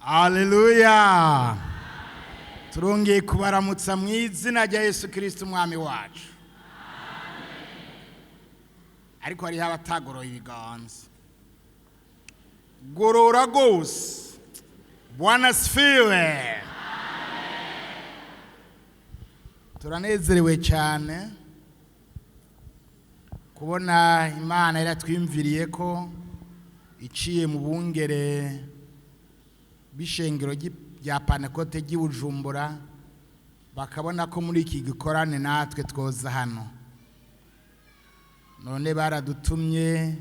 Haleluya! Turongeye kubaramutsa mu izina rya Yesu Kirisiti Umwami wacu. Ariko hariho abatagoroye ibiganza. Gorora rwose. Bwana asifiwe. Turanezerewe cyane kubona Imana yaratwiyumviriye ko iciye mu bungere b'ishengero rya Pantekote ry'i Bujumbura, bakabona ko muri iki gikorane natwe twoza hano. None baradutumye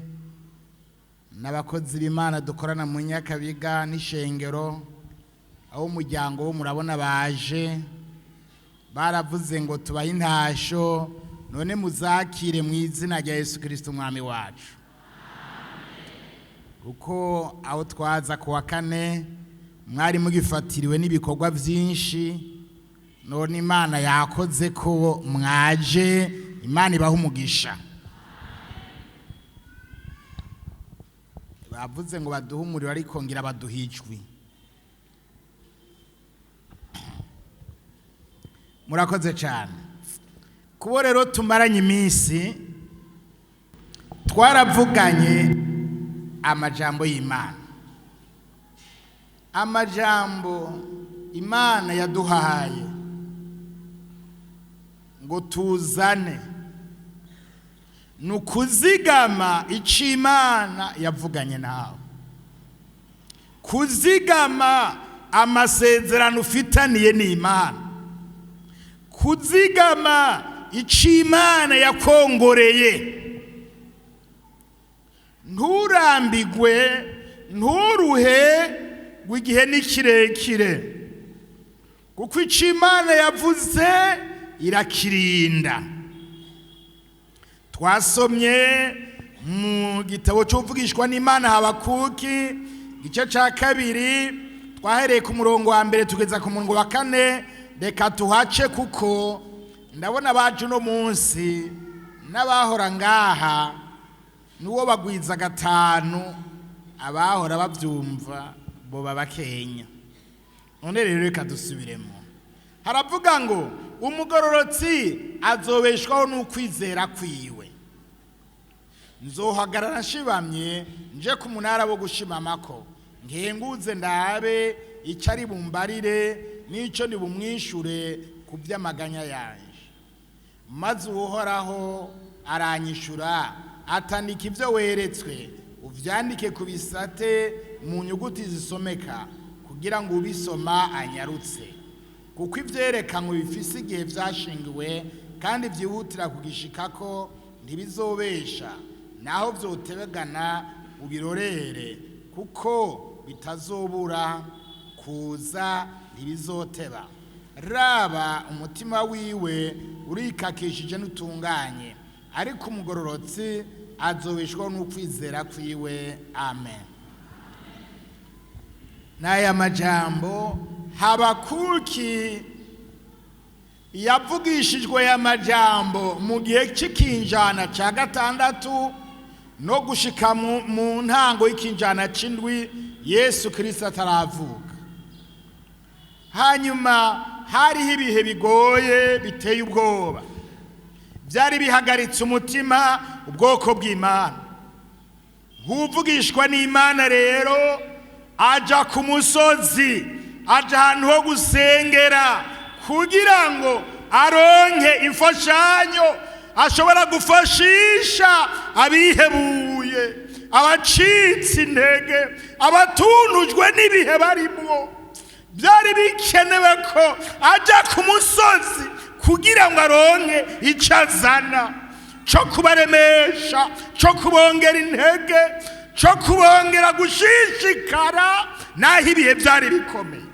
n'abakozi b'Imana dukorana mu Nyakabiga n'ishengero, aho umuryango wo murabona baje, baravuze ngo tubahe intasho, none muzakire mu izina rya Yesu Kirisito Umwami wacu. Kuko aho twaza ku wa kane mwari mugifatiriwe n'ibikorwa byinshi, none Imana yakoze ko mwaje. Imana ibaha umugisha. Bavuze ngo baduhe umuriro, ariko ngira baduhe ijwi. Murakoze cyane. Kubo rero tumaranye iminsi twaravuganye amajambo y'Imana, amajambo Imana yaduhaye ngo tuzane, ni ukuzigama icyo Imana yavuganye nawe, kuzigama amasezerano ufitaniye n'Imana, kuzigama icyo Imana yakongoreye. Nturambigwe, nturuhe ngo igihe ni kirekire, kuko icyo Imana yavuze irakirinda. Twasomye mu gitabo cy'uvugishwa n'Imana Habakuki, igice cya 2, twahereye ku murongo wa 1 tugeza ku murongo wa 4. Reka tuhace kuko ndabona abaje uno munsi n'abahora ngaha n'uwo bagwiza 5, abahora babyumva bo babakenya. None rero reka dusubiremo. Haravuga ngo umugororotsi azobeshwaho n'ukwizera kwiwe. Nzohagarara nshibamye nje ku munara wo gushimamako, ngenguze ndabe icyo ari bumbarire n'icyo nibumwishure ku by'amaganya yanje. Maze Uhoraho aranyishura atandika ibyo weretswe, uvyandike ku bisate mu nyuguti zisomeka, kugira ngo ubisoma anyarutse. Kuko ivyerekanwe bifise igihe vyashingiwe kandi vyihutira kugishikako, ntibizobesha. Naho vyotebegana ubirorere, kuko bitazobura kuza, ntibizoteba. Raba umutima wiwe urikakishije n'utunganye, ariko umugororotsi azobeshwaho n'ukwizera kwiwe. Amen. N'aya majambo Habakuki yavugishijwe aya majambo mu gihe cy'ikinjana cya 6 no gushika mu ntango y'ikinjana c'indwi Yesu Kristo ataravuka. Hanyuma hariho ibihe bigoye biteye ubwoba, byari bihagaritse umutima ubwoko bw'Imana. Nk'uvugishwa n'Imana rero aja ku musozi, aja ahantu ho gusengera kugira ngo aronke imfashanyo ashobora gufashisha abihebuye, abacitse intege, abatunujwe n'ibihe barimwo. Byari bikenewe ko aja ku musozi kugira ngo aronke icyo azana cyo kubaremesha, cyo kubongera intege, cyo kubongera gushishikara naho ibihe byari bikomeye.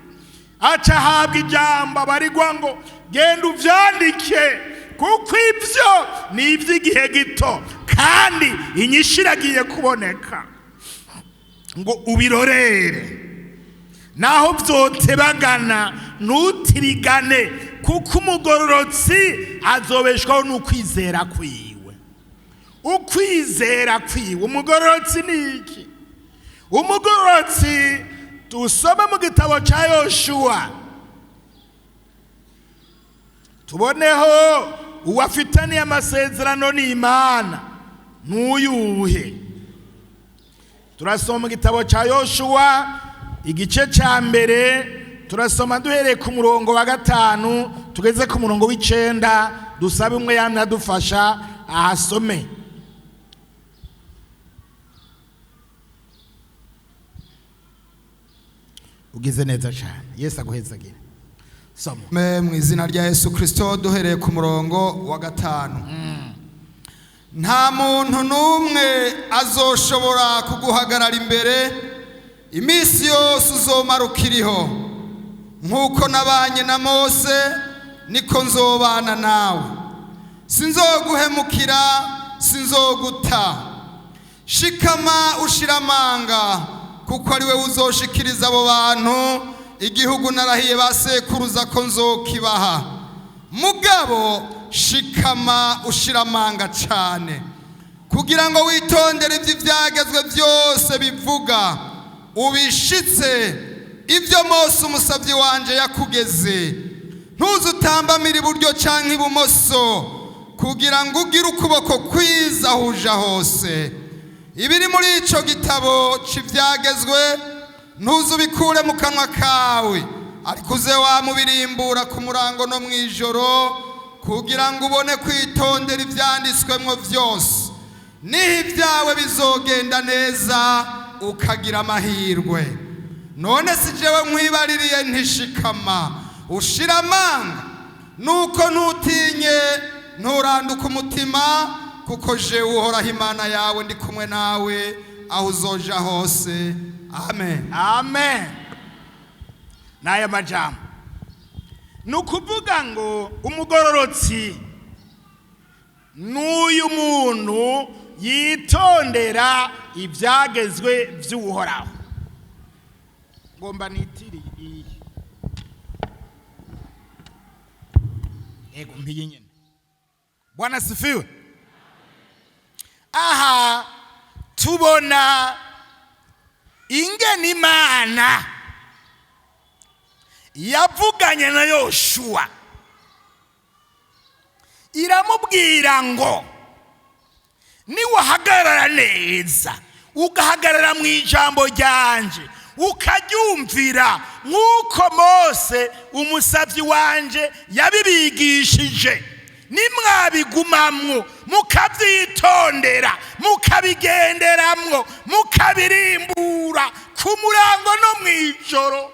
Aca ahabwa ijambo abarigwa ngo genda uvyandike, kuko ivyo ni ivy'igihe gito kandi inyishu iragiye kuboneka, ngo ubirorere. Naho vyotebagana ntutirigane, kuko umugororotsi azobeshwaho n'ukwizera kwiwe. Ukwizera kwiwe. Umugororotsi ni iki? Umugororotsi Tusome mu gitabo cya Yoshuwa, tuboneho uwafitaniye amasezerano n'Imana n'uyuhe. Turasoma mu gitabo cya Yoshuwa igice cya mbere, turasoma duhereye ku murongo wa 5 tugeze ku murongo w'9. Dusabe umwe yamye adufasha ahasome. Ugize neza cyane, Yesu aguhezagire. Soma. Mu izina rya Yesu Kristo, duhereye ku murongo wa 5. Nta muntu n'umwe azoshobora kuguhagarara imbere iminsi yose uzomara ukiriho. Nk'uko nabanye na Mose, niko nzobana nawe, sinzoguhemukira, sinzoguta. Shikama ushira amanga, kuko ari we uzoshikiriza abo bantu igihugu narahiye basekuruza ko nzokibaha. Mugabo shikama ushira amanga cyane, kugira ngo witondere iby'ibyagezwe byose bivuga, ubishitse ibyo Mose umusabyi wanje yakugeze. Ntuzutambamire iburyo canke ibumoso, kugira ngo ugire ukuboko kwiza ahuja hose. Ibiri muri ico gitabo c'ivyagezwe ntuzubikure mu kanwa kawe, ariko uze wamubirimbura ku murango no mw'ijoro, kugira ngo ubone kwitondera ivyanditswemwo vyose. Niho ibyawe bizogenda neza, ukagira amahirwe. None si jewe nkwibaririye ntishikama ushira amanga? Nuko ntutinye, nturanduke umutima, kuko jewe Uhoraho Imana yawe ndi kumwe nawe aho uzoja hose. Amen. Amen. N'aya majambo ni ukuvuga ngo umugororotsi n'uyu muntu yitondera ibyagezwe by'Uhoraho. Ngomba nitiri iyi, yego, mpiyi nyene. Bwana sifiwe. Aha tubona ingene Imana yavuganye na Yoshuwa, iramubwira ngo niwahagarara neza, ugahagarara mu ijambo ryanje, ukaryumvira nk'uko Mose umusabyi wanje yabibigishije, nimwabigumamwo, mukabyitondera, mukabigenderamwo, mukabirimbura ku murango no mu ijoro,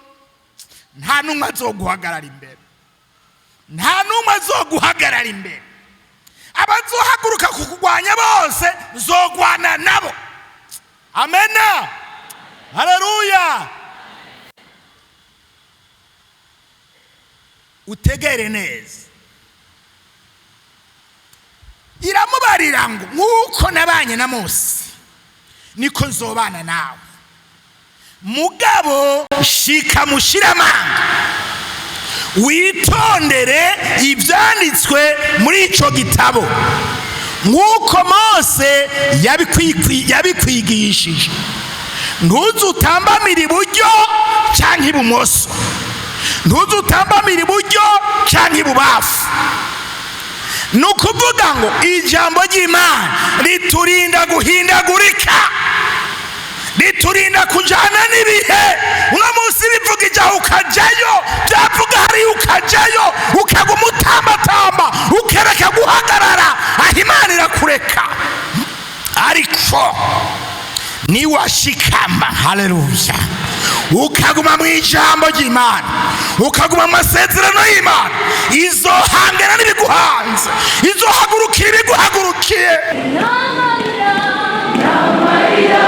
nta n'umwe azoguhagarara imbere, nta n'umwe azoguhagarara imbere. Abazohaguruka kukurwanya bose nzogwana nabo. Amena, haleluya. Utegere neza. Iramubarira ngo nk'uko nabanye na Mose niko nzobana nawe, mugabo shika mushira amanga, witondere ibyanditswe muri ico gitabo nk'uko Mose yabikwigishije. Ntuzutambamire iburyo canke ibumoso, ntuzutambamire iburyo canke ibubafu. Ni ukuvuga ngo ijambo ry'Imana riturinda guhindagurika, riturinda kujana n'ibihe. Uno munsi bivuga ijaho ukajayo, byavuga hariya ukajayo, ukaguma utambatamba, ukereka guhagarara aho Imana irakureka. Ariko niwashikama, haleluya, ukaguma mu ijambo ry'Imana, ukaguma mu masezerano y'Imana, izohangana n'ibiguhanze, izohagurukira ibiguhagurukiye. Amarira, nabonye.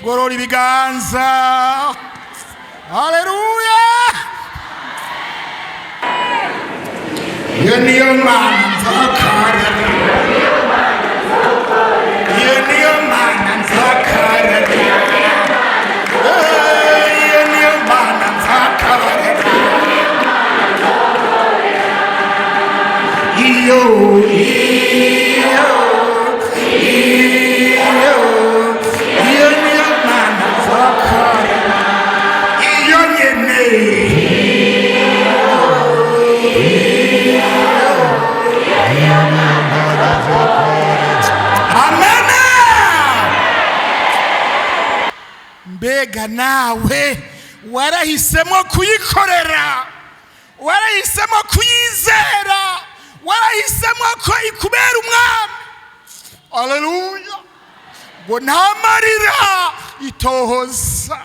Tugorora ibiganza. Haleluya! Iyo niyo Mana nzakorera, iyo niyo Mana nzakorera, iyo niyo Mana nzakorera, iyo iyo iyo iyo niyo Mana nzakorera, iyo nyene. Amena. Mbega nawe warahisemo kuyikorera, warahisemo kuyizera, warahisemo ko ikubera umwami. Aleluya! Ngo nta marira itohoza,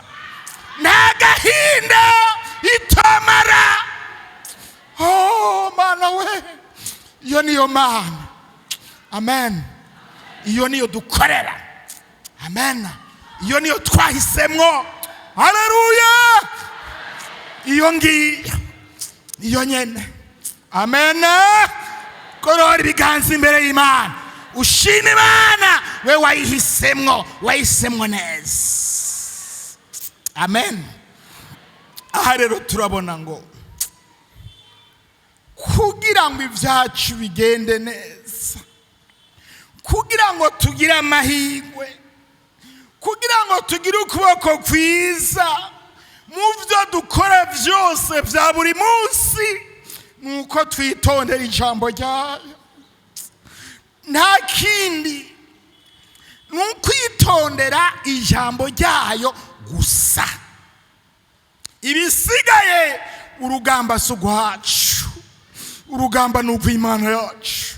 nta gahinda itomara. Oh Mana we, iyo niyo Mana. Amen. Iyo niyo dukorera. Amen. Iyo niyo twahisemwo. Haleluya! Iyo ngiyo, iyo nyene. Amen. Korora ibiganza imbere y'Imana, ushima Imana we wayihisemwo, wayisemwo neza. Amen. Aha rero turabona ngo kugira ngo ibyacu bigende neza, kugira ngo tugire amahirwe, kugira ngo tugire ukuboko kwiza mu byo dukora byose bya buri munsi, ni uko twitondera ijambo ryayo. Nta kindi, ni ukwitondera ijambo ryayo gusa. Ibisigaye urugamba si urwacu, urugamba ni urw'Imana yacu.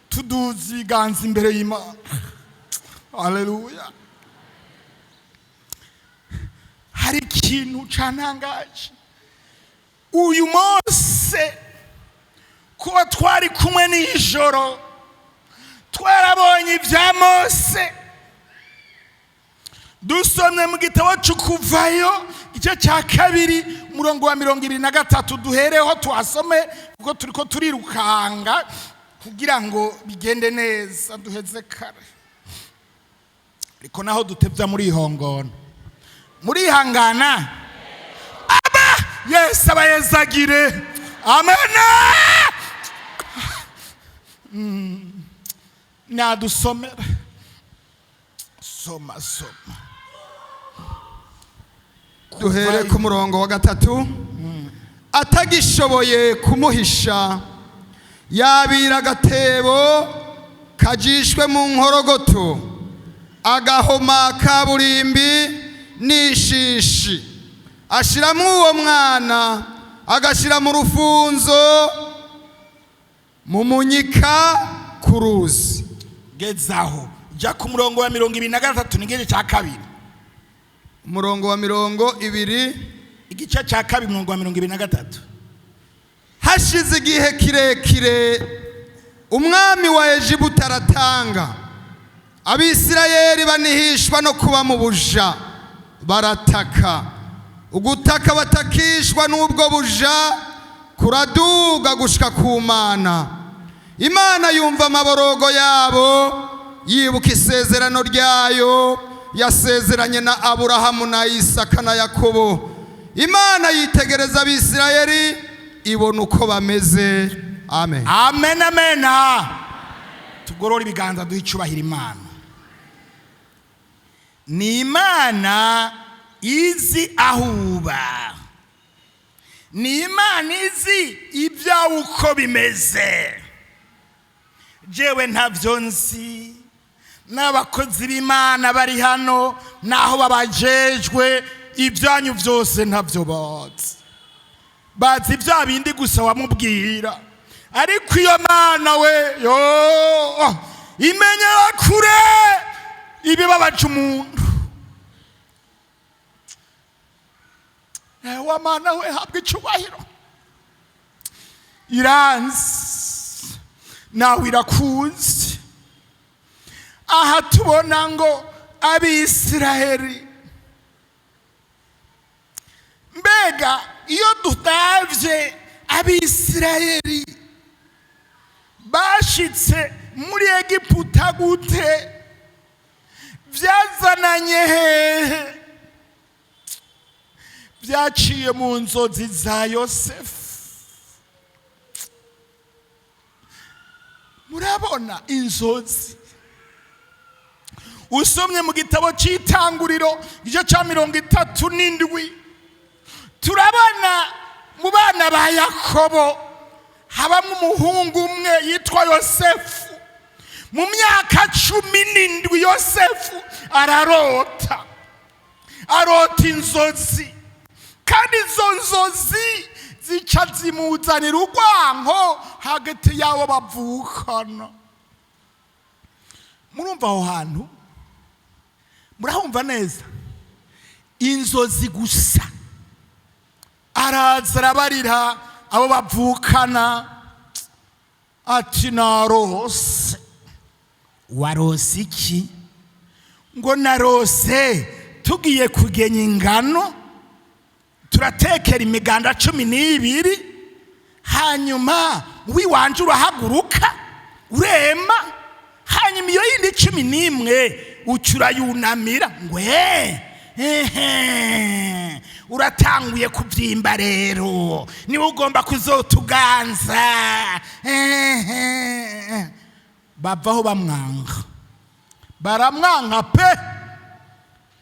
Tuduze ibiganza imbere y'Imana. Haleluya! Hari ikintu cantangaje uyu Mose. Kuba twari kumwe nijoro, twarabonye ibya Mose. Dusomye mu gitabo c'Ukuvayo, igice cya 2, umurongo wa 23. Duhereho tuhasome kuko turiko turirukanga kugira ngo bigende neza, duheze kare. Ariko naho dutevya muri ihongona, murihangana. Aba Yesu abayezagire. Amena. Nadusomera. Soma, soma. Duhere ku murongo wa 3. Atagishoboye kumuhisha, yabira agatebo kajishwe mu nkorogoto, agahoma kaburimbi n'ishishi, ashiramo uwo mwana, agashira mu rufunzo mu munyika ku ruzi. Gezaho, jya ku murongo wa 23, n'igice cya 2. Umurongo wa 20. Igice cya 2, umurongo wa 23. Hashize igihe kirekire, umwami wa Egiputa aratanga, Abisirayeli banihishwa no kuba mu buja, barataka. Ugutaka batakishwa n'ubwo buja kuraduga gushika ku Mana. Imana yumva amaborogo yabo, yibuka isezerano ryayo yasezeranye na Aburahamu na Isaka na Yakobo. Imana yitegereza Abisirayeli, ibona uko bameze. Amen. Amen, amen. Tugorora ibiganza, duhe icyubahiro Imana. Ni Imana izi aho uba, ni Imana izi ibyawe uko bimeze. Jewe ntabyo nzi, n'abakozi b'Imana bari hano naho babajejwe ibyanyu byose ntabyo bazi. Bazi bya bindi gusa wamubwira. Ariko iyo Mana we yo imenyera kure ibibabaje umuntu. Wa Mana we, habwa icyubahiro. Iranzi, nawe irakuzi. Aha tubona ngo Abisiraheli, mbega iyo dutavye Abisiraheli bashitse muri Egiputa gute? Byazananye hehe? Byaciye mu nzozi za Yosefu. Murabona inzozi, usomye mu gitabo cy'Itanguriro igice cya 37, turabona mu bana ba Yakobo habamo umuhungu umwe yitwa Yosefu. Mu myaka 17 Yosefu ararota, arota inzozi, kandi izo nzozi zica zimuzanira urwanko hagati y'abo bavukana. Murumva aho hantu? Murahumva neza? Inzozi gusa, araza arabarira abo bavukana ati: "Narose." "Warose iki?" Ngo: "Narose tugiye kugenya ingano, turatekera imiganda 12, hanyuma wiwanje urahaguruka urema, hanyuma iyo yindi 11 uca urayunamira." Ngo: "Ehe, uratanguye kubyimba rero, niwe ugomba kuzotuganza." Ehe. Bavaho bamwanga, baramwanka pe.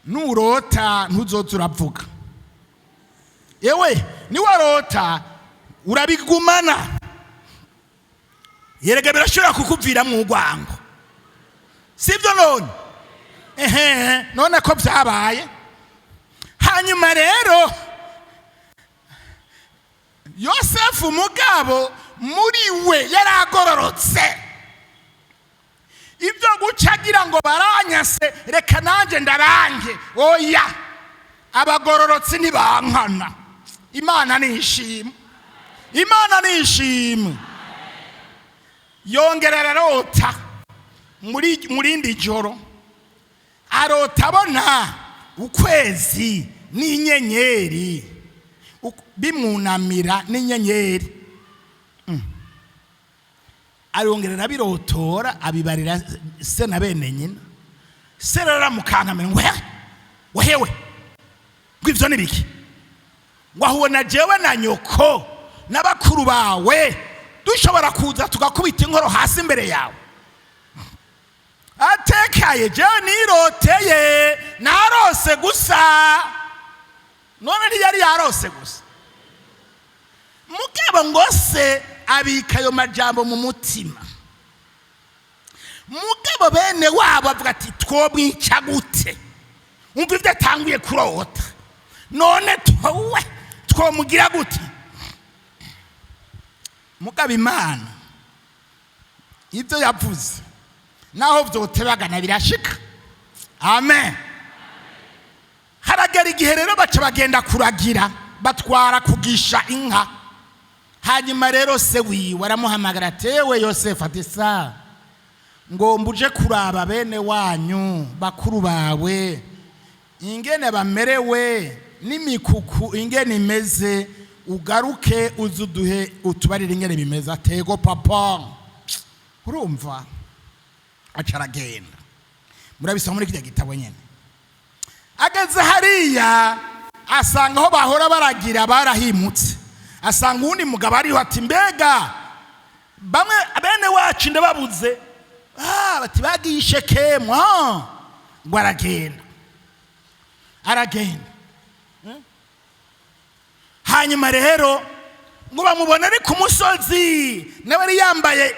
Nurota ntuzoza uravuga. Yewe, niwarota urabigumana, yerega birashobora kukuviramo urwango, sibyo? None ehe, none ko byabaye. Hanyuma rero Yosefu mugabo muri we yaragororotse. Ibyo guca agira ngo baranyase, reka nanjye ndabange, oya, abagororotsi ntibankana. Imana ni ishimwe, Imana ni ishimwe. Yongera ararota muri murindi joro, arota abona ukwezi n'inyenyeri bimwunamira n'inyenyeri. Arongera arabirotora, abibarira se na bene nyina. Se rero aramukankamira ngo: "Wehewe, ngo ivyo ni biki? Ngo aho ubona jewe na nyoko n'abakuru bawe dushobora kuza tugakubita inkoro hasi imbere yawe?" Atekaye, jewe niroteye, narose gusa. None ntiyari yarose gusa? Mugabo ngo se abika ayo majambo mu mutima. Mugabo bene wabo avuga ati: "Twomwica gute? Umva ibyo atanguye kurota, none towe twomugira gute?" Mugabo Imana ibyo yavuze naho vyotebagana birashika. Amen. Haragera igihe rero baca bagenda kuragira, batwara kugisha inka. Hanyuma rero se wiwe aramuhamagara: "Tewe Yosefu," ati: "Sa ngo mbuje kuraba bene wanyu, bakuru bawe, ingene bamerewe n'imikuku ingene imeze, ugaruke uze uduhe utubarire ingene bimeze." "Atego papa." Urumva aca aragenda. Murabisoma muri kirya gitabo nyene. Ageze hariya asanga aho bahora baragira barahimutse, asanga uwundi mugabo ariho. Ati: "Mbega bamwe bene wacu ndababuze?" "Ah," bati, "bagiye i Shekemu." Ah, ngo aragenda, aragenda. Hanyuma rero ngo bamubona ari ku musozi, nawe yari yambaye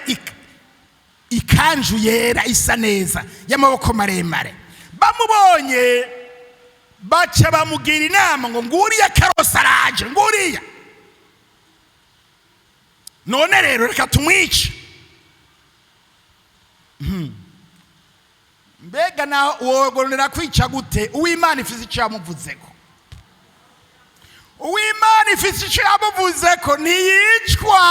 ikanju yera isa neza y'amaboko maremare. Bamubonye baca bamugira inama ngo: "Nguriya karosi araje, nguriya, none rero reka tumwice." Mbega naho wogororera kwica gute uw'Imana ifise icyo yamuvuzeko? Uw'Imana ifise icyo yamuvuzeko ntiyicwa,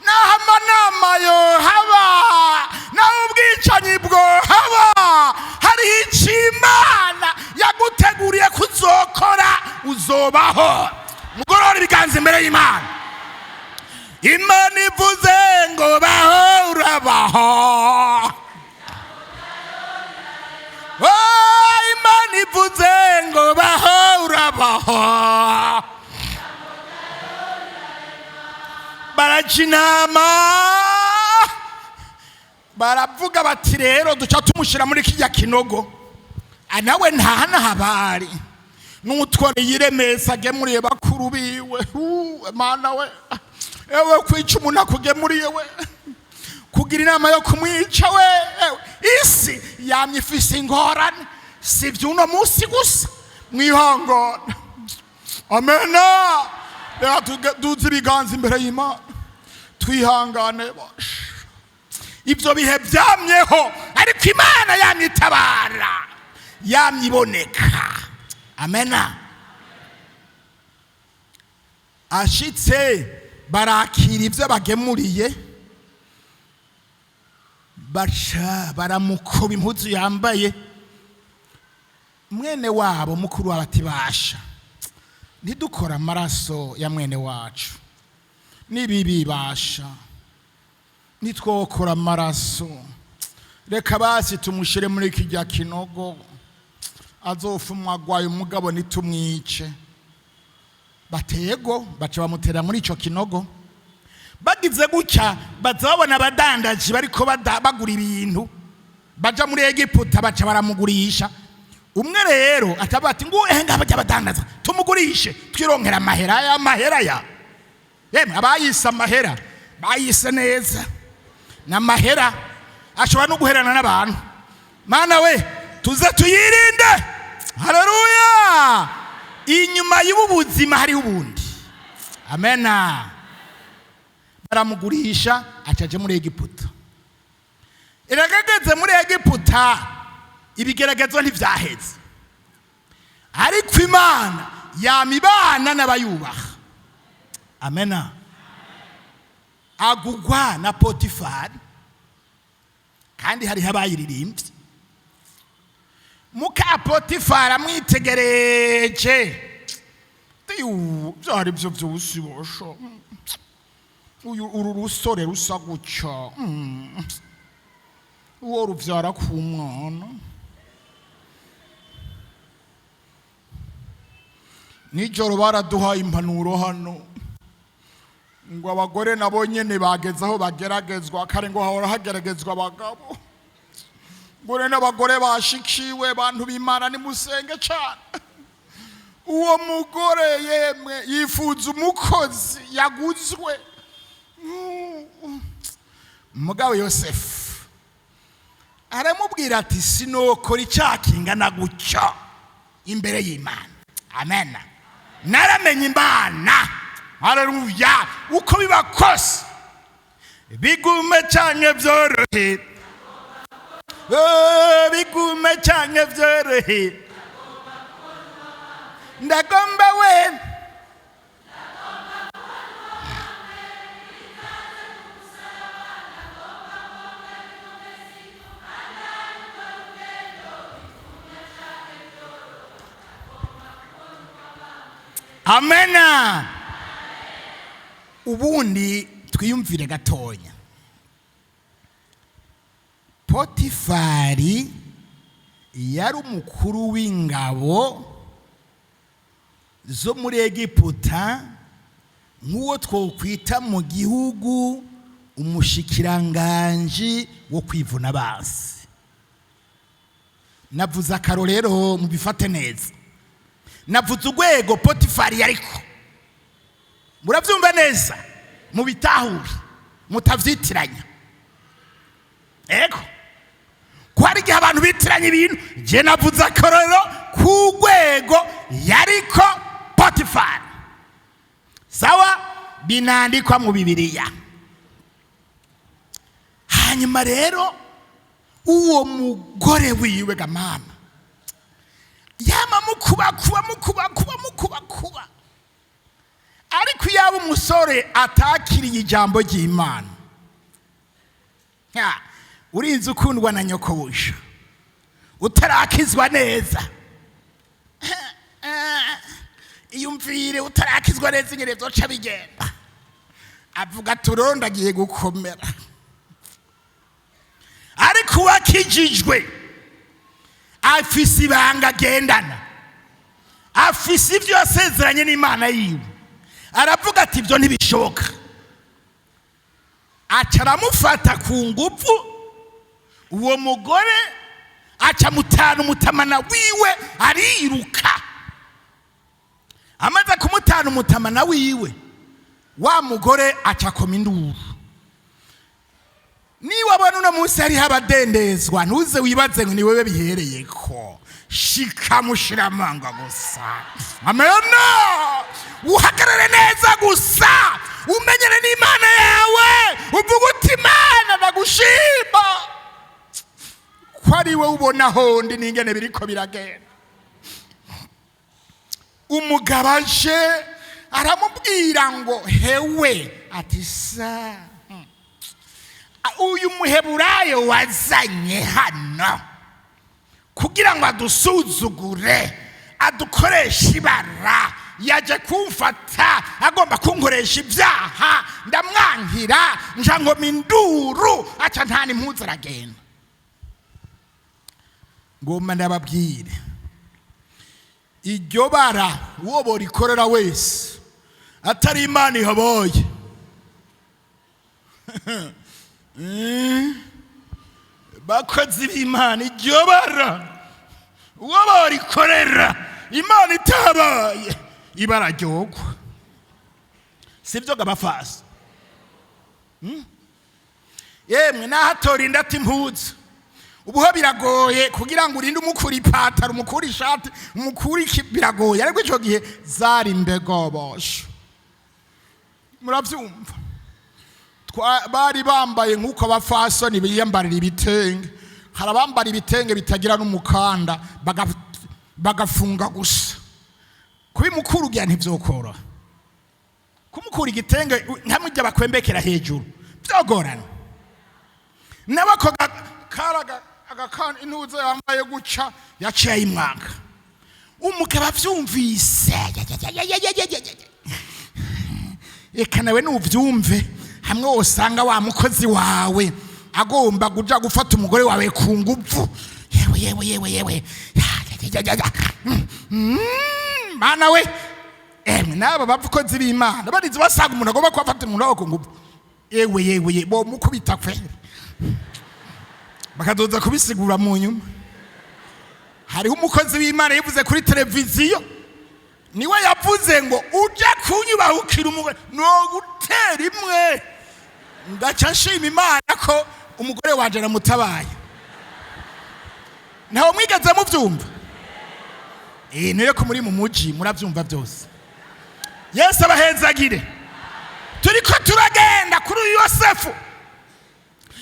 naho amanama yohaba, naho ubwicanyi bwohaba, hariho. Uzobaho. Mugorora ibiganza imbere y'Imana. Imana ivuze ngo baho, urabaho. Oh, Imana ivuze ngo baho, urabaho. Baraca inama, baravuga bati rero duca tumushyira muri kijya kinogo. Nawe ntahanahabari n'utwo yiremesa agemuriye bakuru biwe. Mana we, ewe kwica umuntu akugemuriye we, kugira inama yo kumwica we. Ewe, isi yamye ifise ingorane, si iby'uno munsi gusa, mwihangane. Amena. Reka duze ibiganza imbere y'Imana, twihangane basha. Ibyo bihe byamyeho, ariko Imana yamye itabara, yamye iboneka. Amena. Ashitse barakira ibyo bagemuriye, baca baramukoba impuzu yambaye. Mwene wabo mukuru wabo ati basha, ntidukore amaraso ya mwene wacu, nibibibasha nitwokora amaraso, reka basi tumushyire muri kijya kinogo, azofumwa agwaye, umugabo nitumwice. Batego baca bamutera muri ico kinogo. Bagize gutya baza babona abadandaji bariko bagura ibintu baja muri Egiputa, baca baramugurisha. Umwe rero atavuga ati ngo ehe ngaba abadandaza tumugurishe twironkera amahera ya mahera ya yemwe. Abayise amahera bayise neza, n'amahera ashobora no guherana n'abantu. Mana we, tuze tuyirinde. Haleluya. Inyuma y'ubu buzima hariho ubundi. Amena. Baramugurisha, acaje muri Egiputa. Iragageze muri Egiputa, ibigeragezo ntivyaheze, ariko Imana yama ibana n'abayubaha. Amena. Agugwa na Potifari, kandi hariho abayiririmbye. Muka Potifari amwitegereje, byari byo byose bosha uyu uru rusore rusa gutya, uwo rubyara ku mwana. Nijoro baraduhaye impanuro hano ngo abagore nabo nyene bageze aho bageragezwa. Kare ngo hahora hageragezwa abagabo, ngo n'abagore bashikiwe. Bantu b'Imana, nimusenge cane. Uwo mugore yemwe yifuza umukozi yaguzwe. Mugabo Yosefu aramubwira ati sinokora icyaha kingana gutyo imbere y'Imana. Amen. Naramenye Imana. Haleluya. Uko biba kose, bigume canke vyorohe, oh, bigume canke vyorohe, ndagomba we. Amena. Ubundi twiyumvire gatonya. Potifari yari umukuru w'ingabo zo muri Egiputa, nk'uwo twokwita mu gihugu umushikiranganji wo kwivuna basi. Navuze akarorero, mubifate neza. Navuze urwego Potifari yariko, murabyumva neza, mubitahure, mutavyitiranya. Ego, ko hari igihe abantu bitiranya ibintu. Je navuze akarorero ku rwego yariko Potifari, sawa, binandikwa mu Bibiliya. Hanyuma rero uwo mugore wiwe ga mama yama mukubakuba, mukubakuba, mukubakuba. Ariko iyo aba umusore atakiriye ijambo ry'Imana, urinze ukundwa na nyokobusha utarakizwa neza. Iyumvire utarakizwa neza ingene vyoca bigenda. Avuga ati urondo agiye gukomera. Ariko uwakijijwe afise ibanga agendana, afise ibyo yasezeranye n'Imana yiwe. Aravuga ati ibyo ntibishoboka. Aca aramufata ku ngufu uwo mugore, aca amutana umutamana wiwe, ariruka. Amaze kumutana umutamana wiwe, wa mugore aca akoma induru. Niba abona uno munsi hariho abadendezwa, ntuze wibaze ngo ni wewe bihereye ko. Shika mushiramanga gusa, amena, uhagarare neza gusa, umenyere n'Imana yawe, uvuga uti Imana ndagushima ko ari we ubona hondi n'ingene biriko biragenda. Umugabo aje aramubwira ngo hewe, ati sa uyu Muheburayo wazanye hano kugira ngo adusuzugure, adukoreshe ibara, yaje kumfata agomba kunkoresha ibyaha, ndamwankira, nja ngoma induru, aca nta n'impuzu aragenda. Ngomba ndababwire, iryo bara uwo borikorera wese atari Imana ihaboye. Bakozi b'Imana, iryo bara uwo borikorera Imana itabaye, ibara ryogwa. Sibyo gabafasi? Yemwe, naho atorinda ati impuzu, ubuho biragoye kugira ngo urinde umukura ipataro, umukura ishati, umukura iki, biragoye. Ariko icyo gihe zari imbegobosho, murabyumva. Bari bambaye nk'uko abafasoni biyambarira ibitenge. Hari abambara ibitenge bitagira n'umukanda, bagafunga gusa. Kubimukura ugira ntivyokoroha. Kumukura igitenge nkamujya bakwembekera hejuru byogorana. Nawe ako karaga agakanda intuzo yambaye guca yaciye ayimwaka. Umugabo avyumvise, eka nawe nuvyumve, hamwe wosanga wa mukozi wawe agomba kuja gufata umugore wawe ku nguvu, yewe yewe yewe yewe, ya, ya, ya, ya, ya. Mana we! Emwe, n'aba bakozi b'Imana barize basanga umuntu agomba kuhafata umuntu wawe ku nguvu, yewe yewe ye, bomukubita kweri, bakazoza kubisigura mu nyuma. Hariho umukozi w'Imana yavuze kuri televiziyo, niwe yavuze ngo ujya kunyubahukira umugore no gutera imwe. Ngaca nshima Imana ko umugore wanje namutabaye. Ntawe mwigeze mubyumva? Niyo ko muri mu muji murabyumva byose. Yesu abahezagire. Turiko turagenda kuri uyu Yosefu.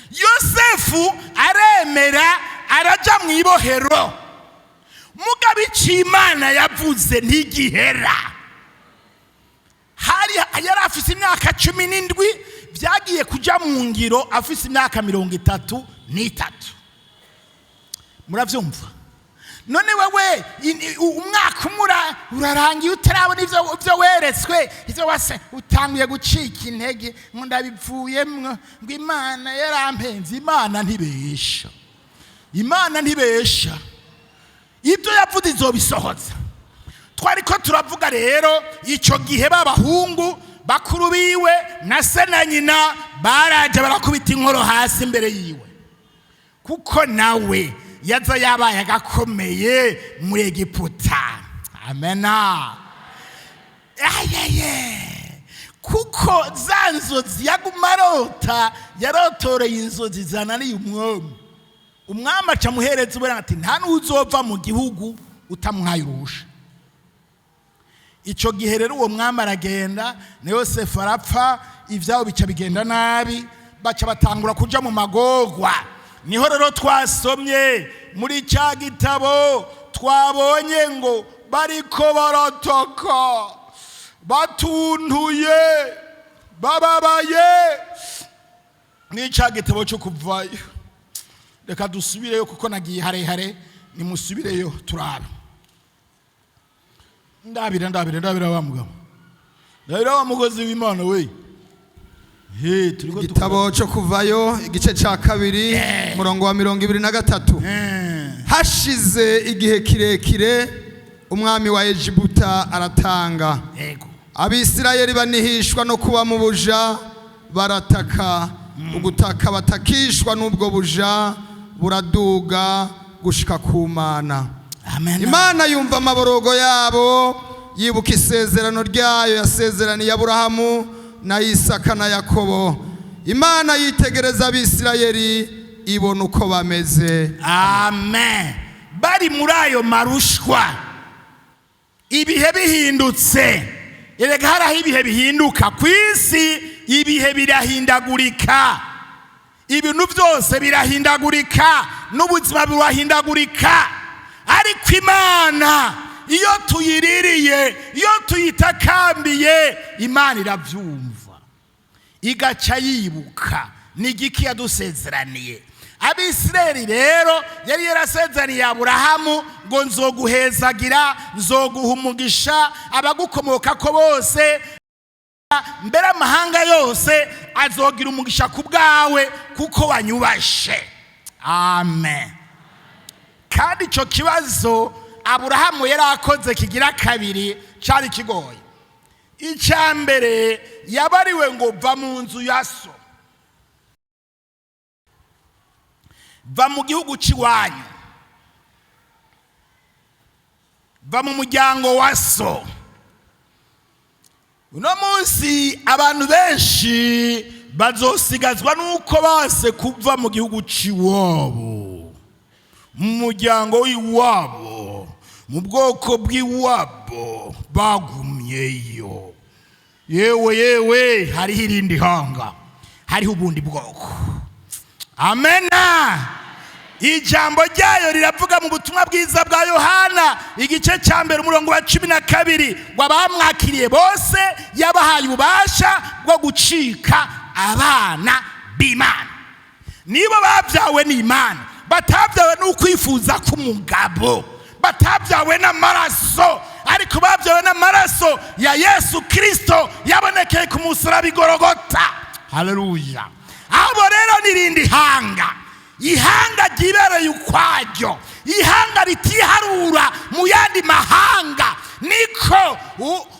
Yosefu aremera, araja mu ibohero. Mugabo icyo Imana yavuze ntigihera. Hari yari afise imyaka 17, byagiye kuja mu ngiro afise imyaka 33. Muravyumva? None wewe umwaka umwe urarangiye utarabona ivyo weretswe, ivyo wase, utanguye gucika intege ngo ndabivuyemwo, ngo Imana yarampenze. Imana ntibesha, Imana ntibesha, ibyo yavuze izobisohoza. Twari ko turavuga rero, icyo gihe b'abahungu bakuru biwe na se na nyina baraje barakubita inkoro hasi imbere yiwe, kuko nawe yaza yabaye agakomeye muri Egiputa. Amena. Ayeye, kuko za nzozi yaguma arota, yarotoreye inzozi zananiye umwami. Umwami aca amuhereza uburenganzira ati nta n'uzova mu gihugu utamuhaye uruhusha. Icyo gihe rero uwo mwami aragenda na Yosefu arapfa, ibyabo bica bigenda nabi, baca batangura kuja mu magorwa. Niho rero twasomye muri cya gitabo, twabonye ngo bariko barataka, batuntuye, bababaye. Ni cya gitabo cyo Kuvayo. Reka dusubireyo kuko nagiye harehare. Nimusubireyo turabe. Ndabira, ndabira, ndabira wa mugabo, ndabira wa mugozi w'Imana we. He turiko. Igitabo cyo Kuvayo, igice cya 2, umurongo wa 23. Hashize igihe kirekire, umwami wa Egiputa aratanga. Abisirayeli banihishwa no kuba mu buja, barataka. Ugutaka batakishwa n'ubwo buja buraduga gushika ku Mana. Amen. Imana yumva amaborogo yabo, yibuka isezerano ryayo yasezeraniye Aburahamu na Isaka na Yakobo. Imana yitegereza Abisirayeli, ibona uko bameze. Amen. Bari muri ayo marushwa, ibihe bihindutse. Erega hari aho ibihe bihinduka ku isi, ibihe birahindagurika, ibintu byose birahindagurika, n'ubuzima burahindagurika. Ariko Imana iyo tuyiririye, iyo tuyitakambiye, Imana irabyumva, igaca yibuka ni igiki yadusezeraniye. Abisirayeli rero yari yarasezeraniye Aburahamu ngo: "Nzoguhezagira, nzoguha umugisha, abagukomoka ko bose, mbere amahanga yose azogira umugisha ku bwawe kuko wanyubashe." Amen. Kandi icyo kibazo Aburahamu yari akoze kigira kabiri cyari kigoye. Icya mbere yabariwe ngo: "Va mu nzu ya so, va mu gihugu cy'iwanyu, va mu muryango wa so." Uno munsi abantu benshi bazosigazwa n'uko base kuva mu gihugu cy'iwabo, mu muryango w'iwabo, mu bwoko bw'iwabo, bagumyeyo. Yewe yewe, hariho irindi hanga, hariho ubundi bwoko. Amena. Ijambo ryayo riravuga mu butumwa bwiza bwa Yohana, igice cya 1, umurongo wa 12, ngo abamwakiriye bose yabahaye ububasha bwo gucika abana b'Imana. Nibo babyawe n'Imana, batabyawe n'ukwifuza k'umugabo, batabyawe n'amaraso, ariko babyawe n'amaraso ya Yesu Kirisito yabonekeye ku musaraba igorogota. Haleluya! Abo rero n'irindi hanga, ihanga ryibereye ukwaryo, ihanga ritiharura mu yandi mahanga. Niko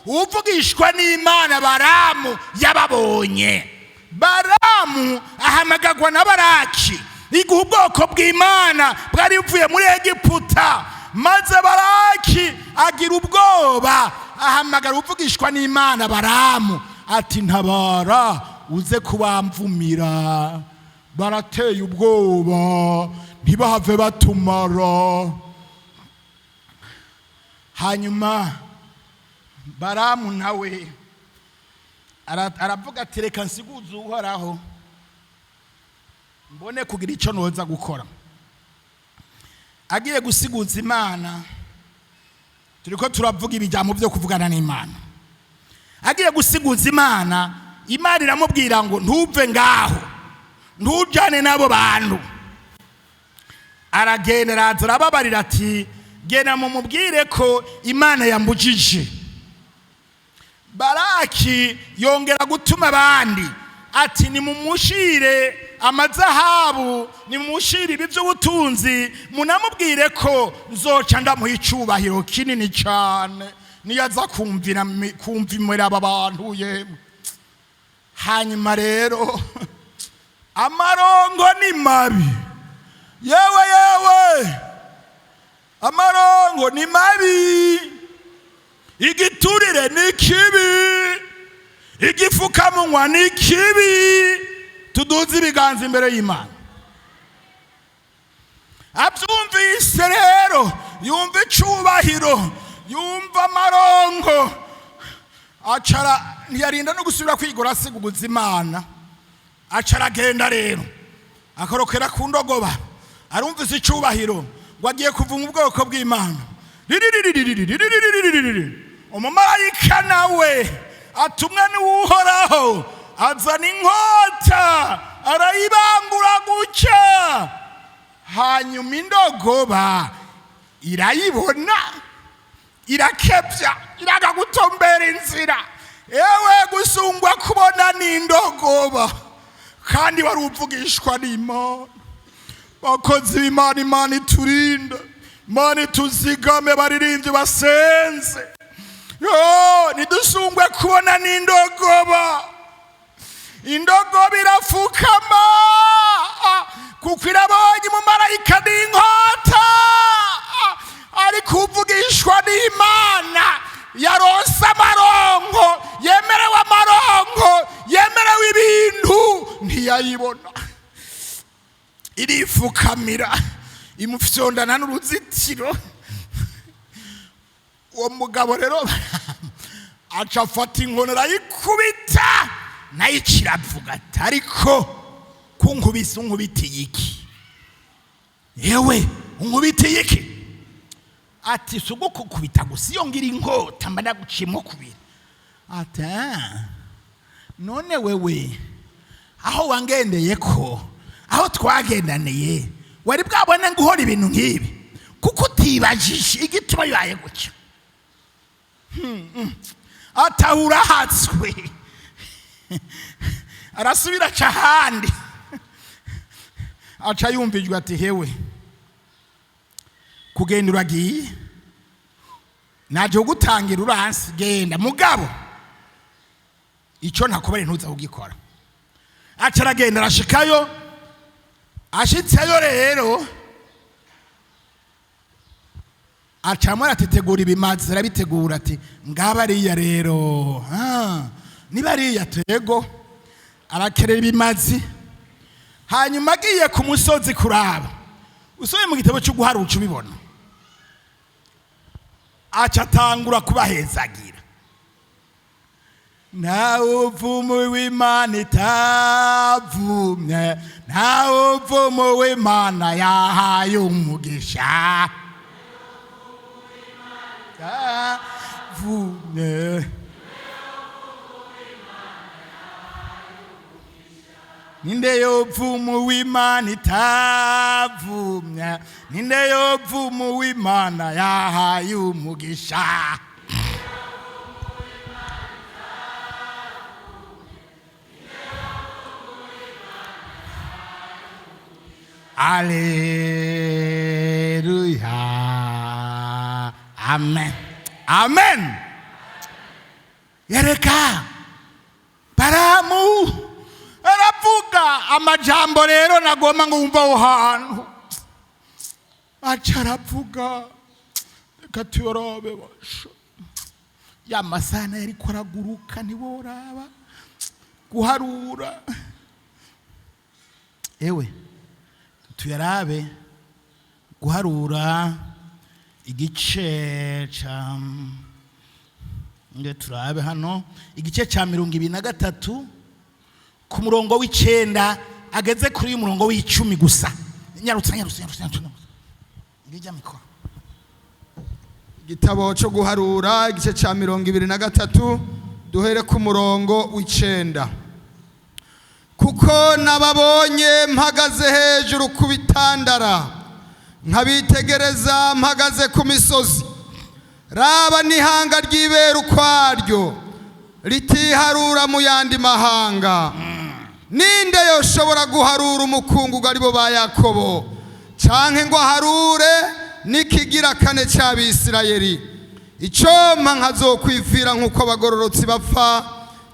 uvugishwa n'Imana Baramu yababonye. Baramu ahamagagwa na Baraki igihe ubwoko bw'Imana bwari buvuye muri Egiputa, maze Baraki agira ubwoba, ahamagara uvugishwa n'Imana Baramu ati: "Ntabara uze kubamvumira, barateye ubwoba, ntibahave batumara." Hanyuma Baramu nawe aravuga ati: "Reka nsiguze Uhoraho, mbone kugira icyo noza gukora." Agiye gusiguza Imana, turiko turavuga ibijambo byo kuvugana n'Imana, agiye gusiguza Imana, Imana iramubwira ngo: "Ntuve ngaho, ntujyane n'abo bantu." Aragenda, araza, arababarira ati: "Genda mumubwire ko Imana yambujije." Baraki yongera gutuma abandi ati: "Nimumushire amazahabu, nimumushire ibi by'ubutunzi, munamubwire ko nzoca ndamuha icubahiro kinini cyane niyaza kumvira kumvimira aba bantu." Yemwe, hanyuma rero amarongo ni mabi. Yewe yewe, amarongo ni mabi, igiturire ni kibi, igifukamunwa ni kibi. Tuduze ibiganza imbere y'Imana. Abyumvise rero, yumva icubahiro, yumva amarongo, acara ntiyarinda no gusubira kwigora asiguza Imana, aca aragenda rero, akorokera ku ndogoba. Arumvise icubahiro, ngo agiye kuvuma ubwoko bw'Imana. Umumarayika nawe atumwe n'Uhoraho azana inkota, arayibangura gutya, hanyuma indogoba irayibona. Irakebya, iraga gutombera inzira. Ewe, gusungwa kubona n'indogoba kandi wari uvugishwa n'Imana. Bakozi b'Imana, Imana iturinde, Imana ituzigame, baririmbyi basenze. Yo, ntidusungwe kubona n'indogoba. Indogoba irafukama kuko irabonye umumarayika n'inkota, ariko uvugishwa n'Imana yaronse amaronko, yemerewe amaronko, yemerewe ibintu, ntiyayibona, irifukamira, imufyondana n'uruzitiro. Uwo mugabo rero aca afata inkoni, arayikubita, nayo iravuga ati: "Ariko kunkubise unkubitiye iki? Yewe, unkubitiye iki?" Ati: "Si ugukubita gusa, iyo ngira inkota mba ndaguciyemo kubiri." Ati: "Ah, none wewe aho wangendeye, ko aho twagendaniye wari bwabone nguhora ibintu nk'ibi, kuko utibajije igituma bibaye gutyo?" Atahura hatswe, arasubira aca ahandi, aca yumvijwe ati: "Hewe, kugenda uragiye, naje kugutangira, uransi genda, mugabo icyo ntakubare ntuza kugikora." Aca aragenda, arashikayo. Ashitseyo rero, acamwe aratetegura ibimazi, arabitegura, ati: "Ngaba ariya rero, niba ariya tego." Arakerera ibimazi, hanyuma agiye ku musozi kuraba. Usubiye mu gitabo cyo guharuca ubibona. Aca atangura kubahezagira: "Ntawe uvumu w'Imana itavumye, ntawe uvumu w'Imana yahaye umugisha. Yavumye ninde? Yopfumu w'Imana itavumye ninde? Yopfumu w'Imana yahaye umugisha." Aleluya, amen, amen. Yereka Baramu aravuga amajambo rero nagomba ngo wumva aho hantu. Aca aravuga, reka tuyorobe basha ya masana yariko araguruka, ntiworaba guharura. Ewe, tuyarabe guharura igice ca nge, turabe hano igice ca 23 ku murongo w'9 ageze kuri uyu murongo w'10 gusa. Nyarutsa, nyarutsa, nyarutsa, nyarutsa, ngijya mikoro. Igitabo cyo guharura, igice cya 23, duhere ku murongo w'9. Kuko nababonye mpagaze hejuru ku bitandara, nkabitegereza mpagaze ku misozi. Raba, n'ihanga ryibera ukwaryo, ritiharura mu yandi mahanga. Ninde yoshobora guharura umukungugu, aribo ba Yakobo, canke ngo aharure n'ikigira kane cy'Abisirayeli? Icompa nkazokwifira nk'uko abagororotsi bapfa,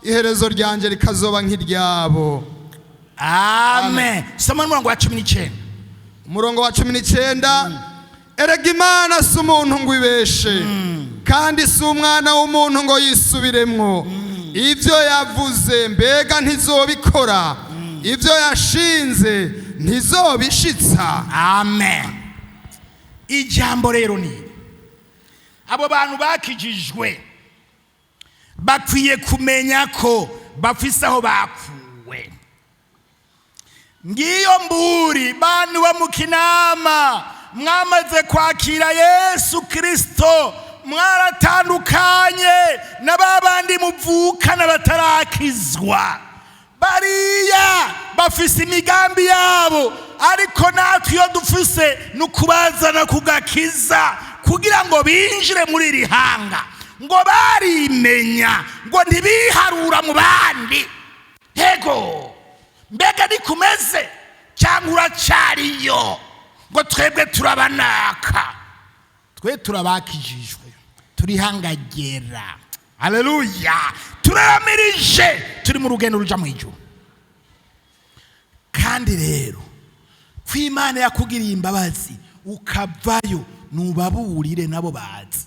iherezo ryanjye rikazoba nk'iryabo. Amen. Soma n'umurongo wa 19. Umurongo wa 19: Erega Imana si umuntu ngo ibeshe, kandi si umwana w'umuntu ngo yisubiremwo. Ibyo yavuze, mbega ntizobikora? Ibyo yashinze, ntizobishitsa? Amen. Ijambo rero ni iri: abo bantu bakijijwe bakwiye kumenya ko bafise aho bakuwe. Ngiyo mburi, bantu bo mu Kinama, mwamaze kwakira Yesu Kirisito, mwaratandukanye na ba bandi muvukana batarakizwa. Bariya bafise imigambi yabo, ariko natwe iyo dufise ni ukubazana ku gakiza. Kugira ngo binjire muri iri hanga, ngo barimenya, ngo ntibiharura mu bandi. Hego, mbega nikumeze cyangwa uracariyo ngo twebwe turabanaka, twe turabakijijwe, turihangagera? Haleluya! Turaramirije, turi mu rugendo ruja mu ijuru. Kandi rero ko Imana yakugiriye imbabazi ukavayo, nubaburire nabo bazi.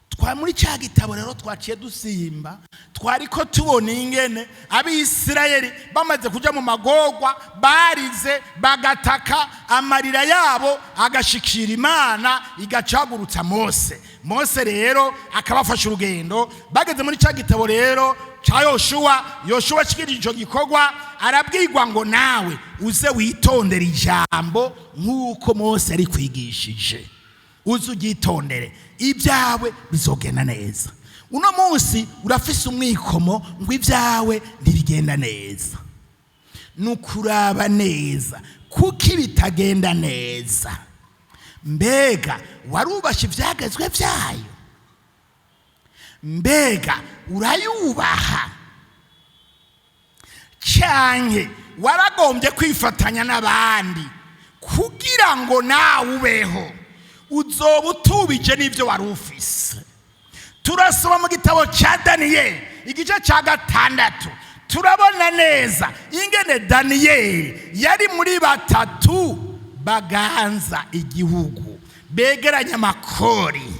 Twa muri cya gitabo rero twaciye dusimba, twari ko tubona ingene Abisirayeli bamaze kuja mu magorwa barize, bagataka, amarira yabo agashikira Imana, igacagurutsa Mose. Mose rero akabafasha urugendo. Bageze muri cya gitabo rero cya Yoshuwa, Yoshuwa ashikirije ico gikorwa, arabwirwa ngo nawe uze witondere ijambo nk'uko Mose yari kwigishije, uze uryitondere, ibyawe bizogenda neza. Uno munsi urafise umwikomo ngo ibyawe ntibigenda neza. Ni ukuraba neza kuko bitagenda neza. Mbega warubashe ibyagezwe byayo? Mbega urayubaha, canke waragombye kwifatanya n'abandi kugira ngo nawe ubeho? Uzoba utubije n'ibyo wari ufise. Turasoma mu gitabo cya Daniyeli igice cya 6, turabona neza ingene Daniyeli yari muri batatu baganza igihugu, begeranya amakori.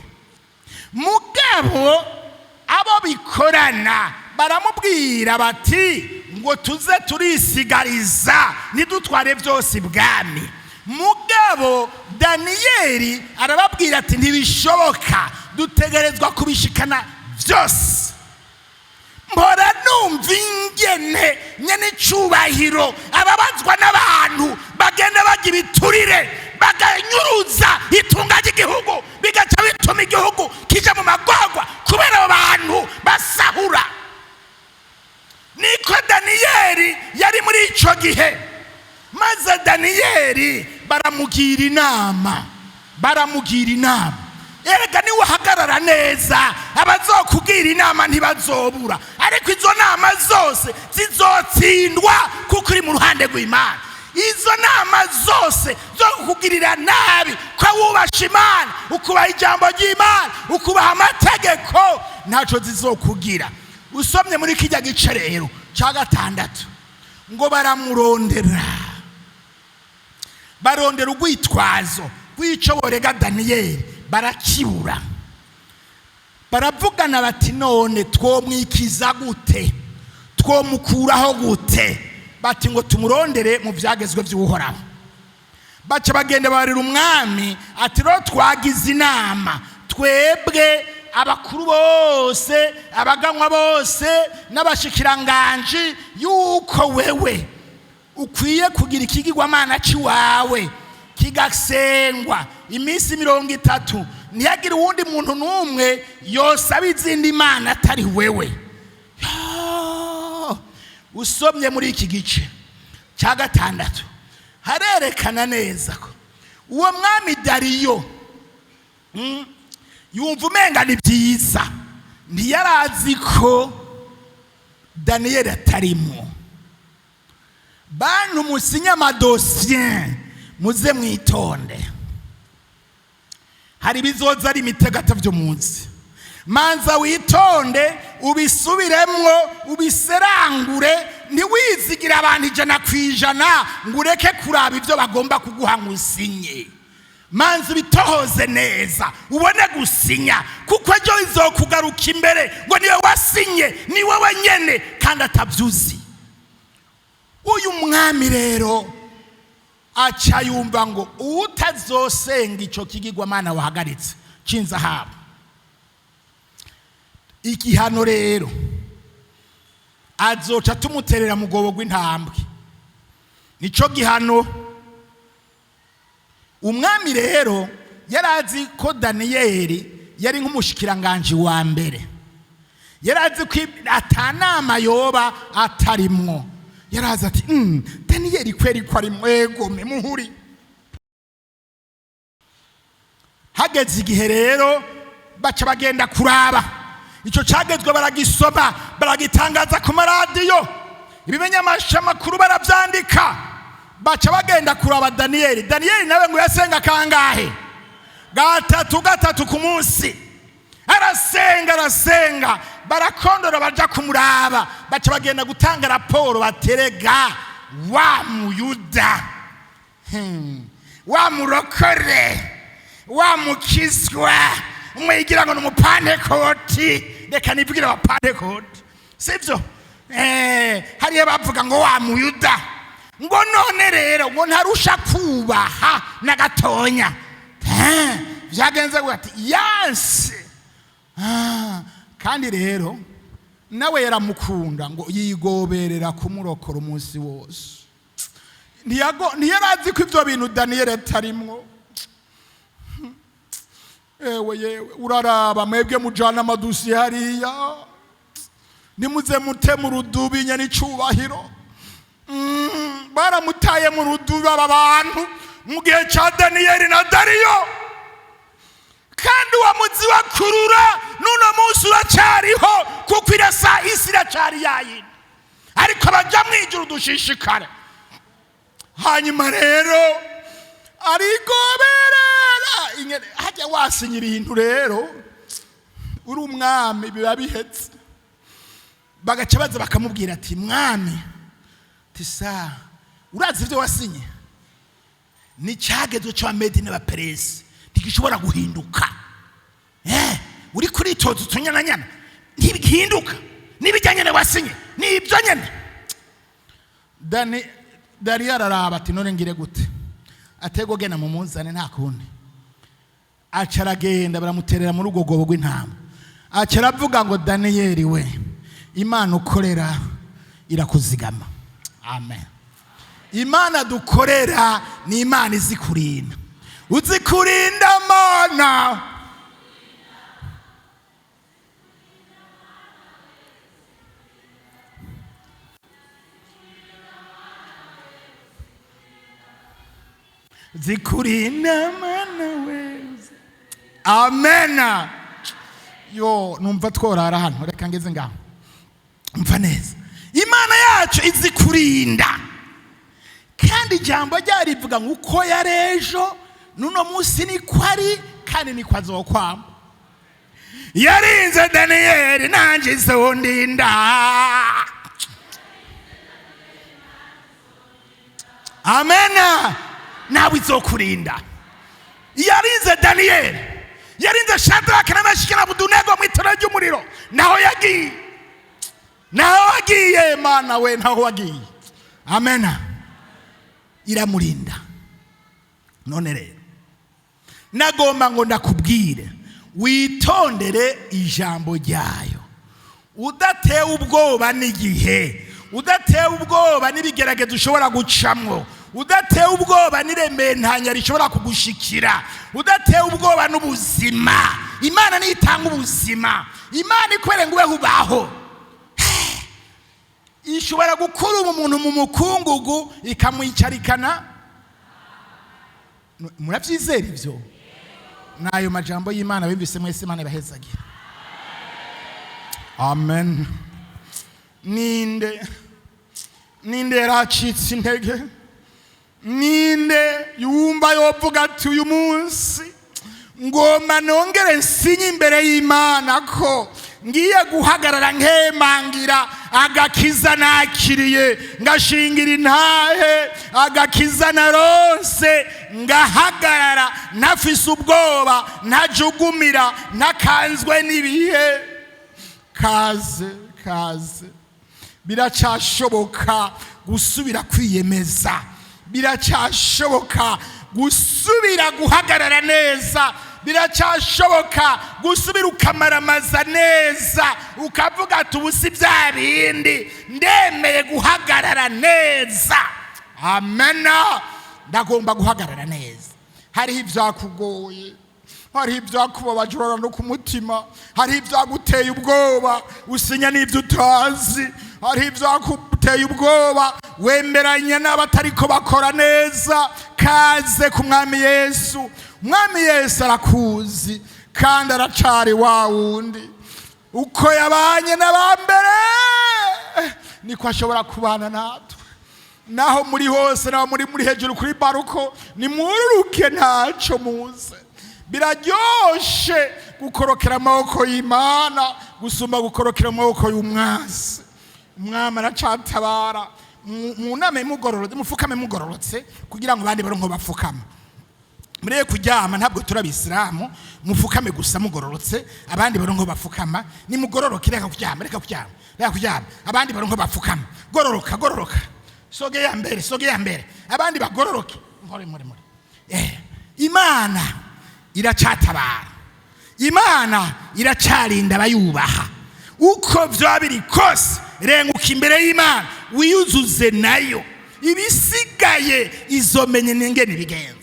Mugabo abo bikorana baramubwira bati ngo tuze turisigariza, ntidutware byose ibwami. Mugabo Daniyeli arababwira ati ntibishoboka, dutegerezwa kubishikana byose. Mpora numva ingene nyene icubahiro ababazwa n'abantu bagenda bagira ibiturire, baganyuruza itunga ry'igihugu, bigaca bituma igihugu kija mu magorwa kubera abo bantu basahura. Niko Daniyeli yari muri ico gihe. Maze Daniyeli baramugira inama, baramugira inama. Erega niwahagarara neza, abazokugira inama ntibazobura, ariko izo nama zose zizotsindwa kuko uri mu ruhande rw'Imana. Izo nama zose zo kukugirira nabi ko wubasha Imana, ukubaha ijambo ry'Imana, ukubaha amategeko, ntacyo zizokugira. Usomye muri kijya gice rero cya 6, ngo baramurondera, barondera urwitwazo rw'ico borega Daniyeli, barakibura. Baravugana bati none twomwikiza gute? Twomukuraho gute? Bati ngo tumurondere mu byagezwe by'Uhoraho. Baca bagenda barira umwami ati rero twagize inama, twebwe abakuru bose, abaganwa bose n'abashikiranganji, yuko wewe ukwiye kugira ikigirwamana cy'iwawe kigasengwa iminsi 30, ntihagire uwundi muntu n'umwe yosaba izindi mana atari wewe. Usomye muri iki gice cya 6, harerekana neza ko uwo mwami Dariyo yumva umenga ni byiza, ntiyarazi ko Daniyeli atarimo. Bantu musinye amadosiye, muze mwitonde, hari ibizoza ari imitego atavyo muzi. Manza witonde, ubisubiremwo, ubiserangure. Ntiwizigire abantu 100% ngo ureke kuraba ibyo bagomba kuguha ngo usinye. Manza ubitohoze neza, ubone gusinya, kuko ejo bizokugaruka imbere ngo niwe wasinye, ni wowe nyene, kandi atabyuzi. Uyu mwami rero aca yumva ngo utazosenga ico kigirwamana wahagaritse c'inzahabu, igihano rero azoca tumuterera mu rwobo rw'intambwe. Nico gihano. Umwami rero yari azi ko Daniyeli yari nk'umushikiranganji wa mbere, yari azi ko atanama yoba atarimwo. Yari azi ati Daniyeli kweri ko ari mwegome muhuri. Hageze igihe rero baca bagenda kuraba icyo cyagezwe, baragisoma, baragitangaza ku maradiyo, ibimenyamakuru barabyandika. Baca bagenda kuraba Daniyeli. Daniyeli nawe ngo yasenga kangahe? Gatatu, gatatu ku munsi. Arasenga, arasenga, barakondora, baja kumuraba. Baca bagenda gutanga raporo, baterega wa Muyuda, wa murokore, wa mukizwa umwigira ngo ni umupantekoti. Reka nibwire abapantekoti, sibyo? Hariya bavuga ngo wa Muyuda, ngo none rero ngo ntarusha kubaha na gatonya. Byagenze gute? Yanse. Kandi rero nawe yaramukunda, ngo yigoberera kumurokora umunsi wose. Ntiyarazi ko ibyo bintu Daniyeli atarimwo. Ewe yewe, uraraba mwebwe mujana amadusi hariya, nimuze mute mu rudubi nyene icubahiro. Baramutaye mu rudubi aba bantu mu gihe ca Daniyeli na Dariyo, kandi uwo muzi wakurura n'uno munsi uracyariho, kuko irasa isi iracari yayindi, ariko abaja mwijuru dushishikare. Hanyuma rero arigoberera ingene hajya wasinya ibintu rero uri umwami, biba bihetse. Bagaca baza bakamubwira ati: "Mwami, tisa urazi ibyo wasinye ni cyagezo cy'Abamedi n'Abaperesi, ntigishobora guhinduka. Uri kuritoza utunyananyana, ntibihinduka, n'ibijyanye nyene wasinye ni ibyo nyene." Dani Dariyo araraba ati: "None ngire gute?" Atego gena mumuzane, nta kundi. Aca aragenda, baramuterera muri urwo rwobo rw'intama. Aca aravuga ngo: "Daniyeli we, Imana ukorera irakuzigama." Amen. Imana dukorera ni Imana izi kurinda, uzi kurinda Mana. Zikurinda Mana we, amena. Yo, numva tworara hano, reka ngeze ngaho. Mva neza, Imana yacu izi kurinda, kandi ijambo ryarivuga ngo uko yari ejo n'uno munsi niko ari, kandi niko azokwama. Yarinze Daniyeli, nanjye izondinda. Amena. Nawe izokurinda. Yarinze Daniyeli, yarinze Shadraka na Meshaki na Abedenego mu itara ry'umuriro. Naho yagiye, naho wagiye Mana we, naho wagiye. Amena. Iramurinda. None rero nagomba ngo ndakubwire witondere ijambo ryayo, udatewe ubwoba n'igihe, udatewe ubwoba n'ibigeragezo ushobora gucamwo, udatewe ubwoba n'iremantanya rishobora kugushikira, udatewe ubwoba n'ubuzima. Imana niyo itanga ubuzima. Imana ikwere ngo ubeho, ubaho. Ishobora gukura umuntu mu mukungugu ikamwicarikana. Murabyizera ibyo? N'ayo majambo y'Imana bumvise mwese, Imana ibahezagira. Amen. Ninde yaracitse intege? Ninde yumva yovuga ati: "Uyu munsi ngomba nongere nsinye imbere y'Imana ko ngiye guhagarara nkemangira agakiza nakiriye, ngashingira intahe agakiza naronse, ngahagarara ntafise ubwoba, ntajugumira, ntakanzwe n'ibihe"? Kaze, kaze. Biracyashoboka gusubira kwiyemeza, biracyashoboka gusubira guhagarara neza, biracyashoboka gusubira ukamaramaza neza, ukavuga ati: "Ubu si bya bindi, ndemeye guhagarara neza." Amena. Ndagomba guhagarara neza. Hariho ibyakugoye, hariho ibyakubabaje, urara no ku mutima, hariho ibyaguteye ubwoba, usinya n'ibyo utazi, hariho ibyaguteye ubwoba, wemeranya n'abatariko bakora neza. Kaze ku Mwami Yesu. Umwami Yesu arakuzi kandi aracari wa wundi. Uko yabanye n'abambere niko ashobora kubana natwe. Naho muri hose, naho muri hejuru kuri balcon, nimururuke, ntacyo muze. Biraryoshe gukorokera amaboko y'Imana gusumba gukorokera amaboko y'umwasi. Umwami aracatabara. Muname mugororotse, mufukame mugororotse, kugira ngo abandi baronke bafukama. Murebe kuryama, ntabwo turi abisilamu. Mufukame gusa mugororotse, abandi baronke bafukama. Nimugororoke, reka kuryama, reka kuryama, reka kuryama, abandi baronke bafukama. Gororoka, gororoka, sogea mbere, sogea mbere, abandi bagororoke. Mpore, mpore, mpore. Imana iracatabara, Imana iracarinda abayubaha. Uko vyaba biri kose, renguka imbere y'Imana, wiyuzuze nayo, ibisigaye izomenye n'ingene ibigenza.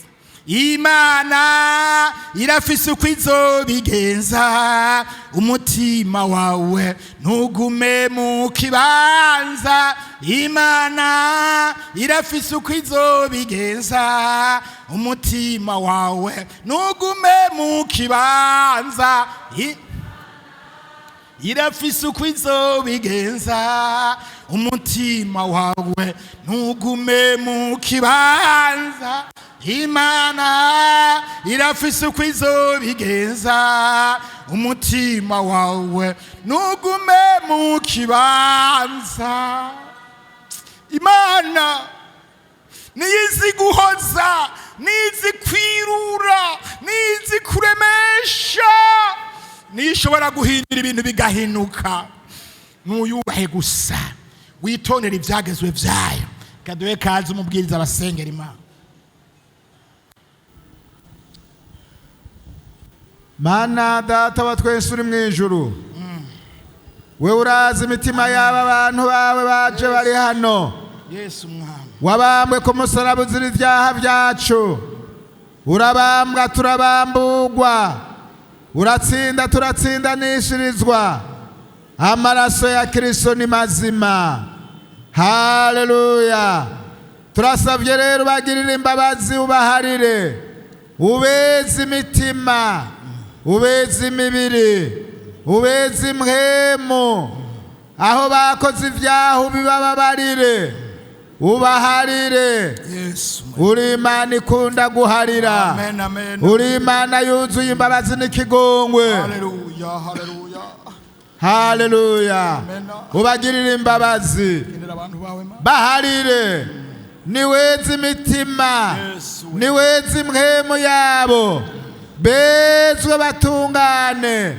Imana irafise uko izobigenza. Umutima wawe ntugume mu kibanza. Imana irafise uko izobigenza. Umutima wawe ntugume mu kibanza. Irafise uko izobigenza. Umutima wawe ntugume mu kibanza. Imana irafise uko izobigenza. Umutima wawe ntugume mu kibanza. Imana niyizi guhoza, niyizi kwirura, niyizi kuremesha, niyo ishobora guhindura ibintu bigahinuka. Nuyubahe gusa, witondere ibyagezwe byayo. Kaduhe kaze umubwiriza abasengera Imana. Mana Data wa twese uri mu ijuru, we urazi imitima y'aba bantu bawe baje bari hano. Yesu Umwami. Wabambwe ku musaraba uzira ibyaha byacu. Urabambwa turabambugwa, uratsinda turatsindanishirizwa. Amaraso ya Kristo ni mazima. Haleluya! Turasabye rero, ubagirire imbabazi, ubaharire, ubeze imitima, ubeze imibiri, ubeze impwemu. Aho bakoze ibyaha ubibababarire, ubaharire. Yesu. Uri Imana ikunda guharira. Amen, amen. Uri Imana yuzuye imbabazi n'ikigongwe. Haleluya, haleluya. Haleluya! Amen. Ubagirire imbabazi. Genera abantu bawe, Mana. Baharire, niweze imitima. Yesu we. Niweze impwemu yabo, bezwe batungane,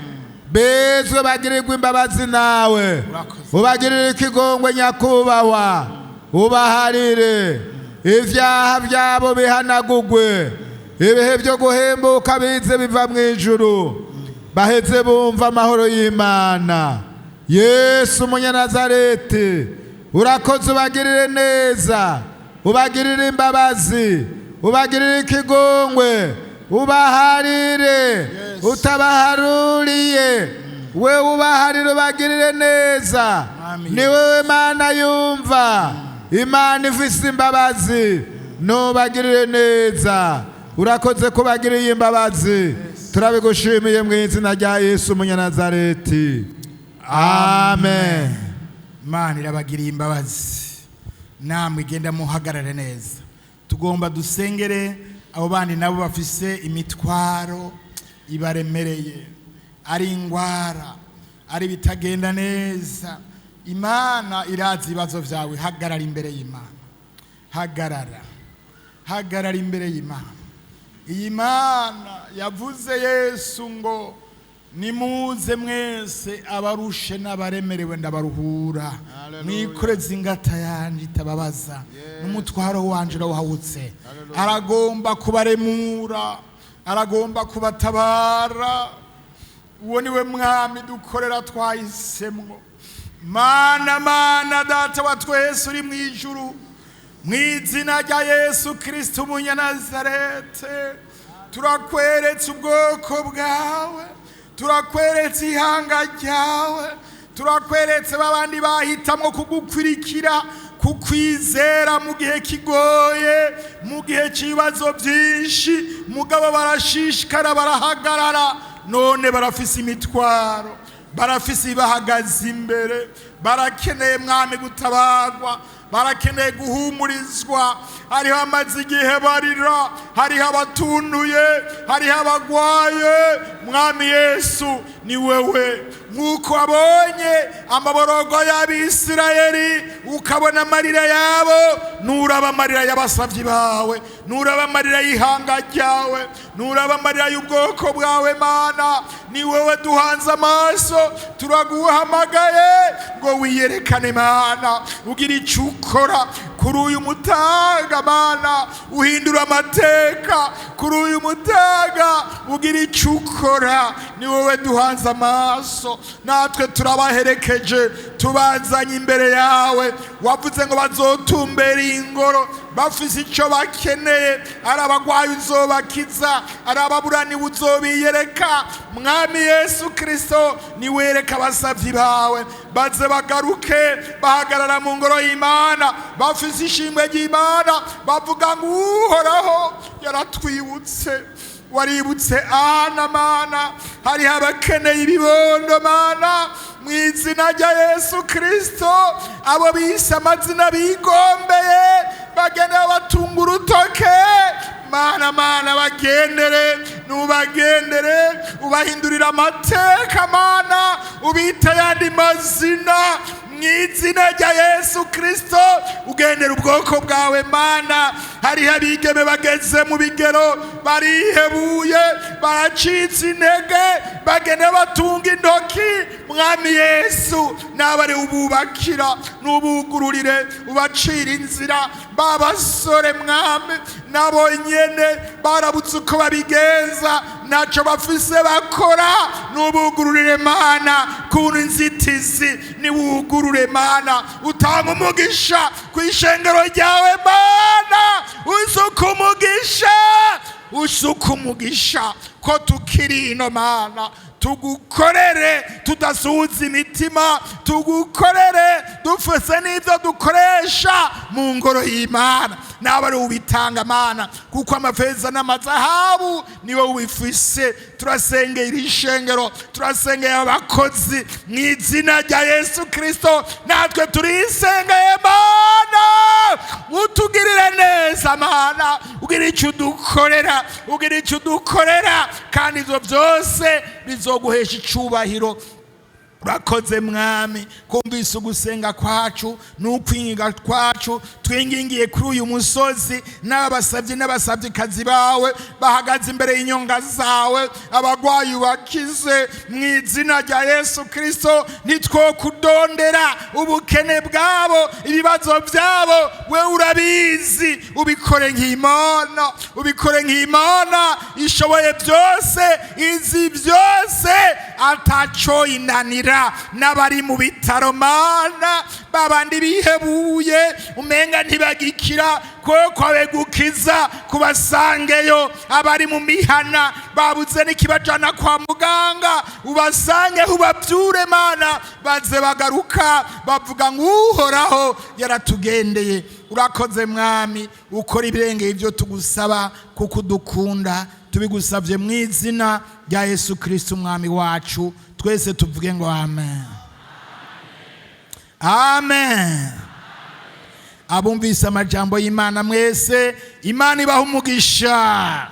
bezwe bagirirwe imbabazi nawe. Urakoze. Ubagirire ikigongwe nyakubahwa, ubaharire, ibyaha byabo bihanagugwe. Ibihe byo guhembuka bize biva mu ijuru, baheze bumva amahoro y'Imana. Yesu Umunyanazareti, urakoze. Ubagirire neza, ubagirire imbabazi, ubagirire ikigongwe, ubaharire. Utabaharuriye we, ubaharire, ubagirire neza. Mwami. Ni wewe Mana yumva, Imana ifise imbabazi, nubagirire neza. Urakoze kubagiriye imbabazi, turabigushimiye mu izina rya Yesu Umunyanazareti, amen. Imana irabagiriye imbabazi, namwe igenda muhagarare neza. Tugomba dusengere abo bandi nabo bafise imitwaro ibaremereye, ari ingwara, ari bitagenda neza. Imana irazi ibibazo byawe. Hagarara imbere y'Imana, hagarara, hagarara imbere y'Imana. Iyi Mana yavuze Yesu ngo: "Nimuze mwese abarushe n'abaremerewe, ndabaruhura. Mwikoreze ingata yanjye itababaza, n'umutwaro wanje urawuhawutse." Aragomba kubaremura, aragomba kubatabara. Uwo niwe Mwami dukorera twahisemwo. Mana, Mana Data wa twese uri mu ijuru, mu izina rya Yesu Kirisito Umunyanazarete, turakweretse ubwoko bwawe, turakweretse ihanga ryawe, turakweretse babandi bahitamwo kugukurikira. Kukwizera mu gihe kigoye, mu gihe cy'ibibazo byinshi, mugabo barashishikara, barahagarara. None barafise imitwaro, barafise ibahagaze imbere, barakeneye, Mwami, gutabarwa, barakeneye guhumurizwa. Hariho amaze igihe barira, hariho abatunuye, hariho abagwaye. Mwami Yesu, ni wewe, nk'uko wabonye amaborogo y'Abisirayeli, ukabona amarira yabo, nuraba amarira y'abasabyi bawe, nuraba amarira y'ihanga ryawe, nuraba amarira y'ubwoko bwawe. Mana, ni wowe duhanze amaso, turaguhamagaye ngo wiyerekane, Mana, ugira icyo ukora kuri uyu mutaga. Mana, uhindura amateka kuri uyu mutaga, ugira icyo ukora. Ni wowe duhanze amaso, natwe turabaherekeje, tubazanye imbere yawe. Wavuze ngo bazotumbera ingoro bafise icyo bakeneye. Ari abagwayi uzobakiza, ari ababuraniwe uzobiyereka. Mwami Yesu Kirisito, niwereka abasabyi bawe, baze bagaruke bahagarara mu ngoro y'Imana bafise ishimwe ry'Imana, bavuga ngo Uhoraho yaratwibutse. Waributse Ana, Mana. Hariho abakeneye ibibondo, Mana, mu izina rya Yesu Kirisito. Abo bise amazina bigombeye, bagenda batunga urutoke, Mana, Mana, bagendere, nubagendere, ubahindurira amateka, Mana, ubite ayandi mazina mu izina rya Yesu Kirisito. Ugendera ubwoko bwawe, Mana. Hariho abigeme bageze mu bigero, barihebuye, baracitse intege, bagenda batunga intoki. Mwami Yesu, nabari ububakira, n'ubugururire, ubacira inzira. Babasore, Mwami, nabo nyene barabuze uko babigenza, ntacyo bafise bakora. N'ubugururire, Mana, kuntu inzitizi. Niwugurure, Mana, utanga umugisha ku ishengero ryawe. Mana, usuka umugisha, usuka umugisha ko tukiri ino. Mana, tugukorere tudasuhuza imitima, tugukorere dufise n'ibyo dukoresha mu ngoro y'Imana. Nawe ari ubitanga, Mana, kuko amafeza n'amazahabu niwe ubifise. Turasengera iri shengero, turasengera abakozi mu izina rya Yesu Kirisito. Natwe turisengeye, Mana, utugirire neza. Mana, ugira icyo udukorera, ugira icyo udukorera, kandi ibyo byose bizoguhesha icubahiro. Urakoze, Mwami, kumvise ugusenga kwacu n'ukwinginga kwacu. Twingingiye kuri uyu musozi n'abasabyi n'abasabyikazi bawe bahagaze imbere y'inyonga zawe. Abagwayi bakize mu izina rya Yesu Kirisito. Nitwo kudondera ubukene bwabo, ibibazo byabo, we urabizi. Ubikore nk'Imana, ubikore nk'Imana ishoboye byose, izi byose, ataco inanira. N'abari mu bitaro, Mana, babandi bihebuye, umenga ntibagikira, kuko gukiza kubasangeyo. Abari mu mihana babuze n'ikibajana kwa muganga, ubasange, ubabyure, Mana, baze bagaruka bavuga ngo Uhoraho yaratugendeye. Urakoze, Mwami, ukora ibirengeye ibyo tugusaba, kuko udukunda. Tubigusabye mu izina rya Yesu Kirisito Umwami wacu. Twese tuvuge ngo amen, amen. Abumvise amajambo y'Imana mwese, Imana ibaha umugisha.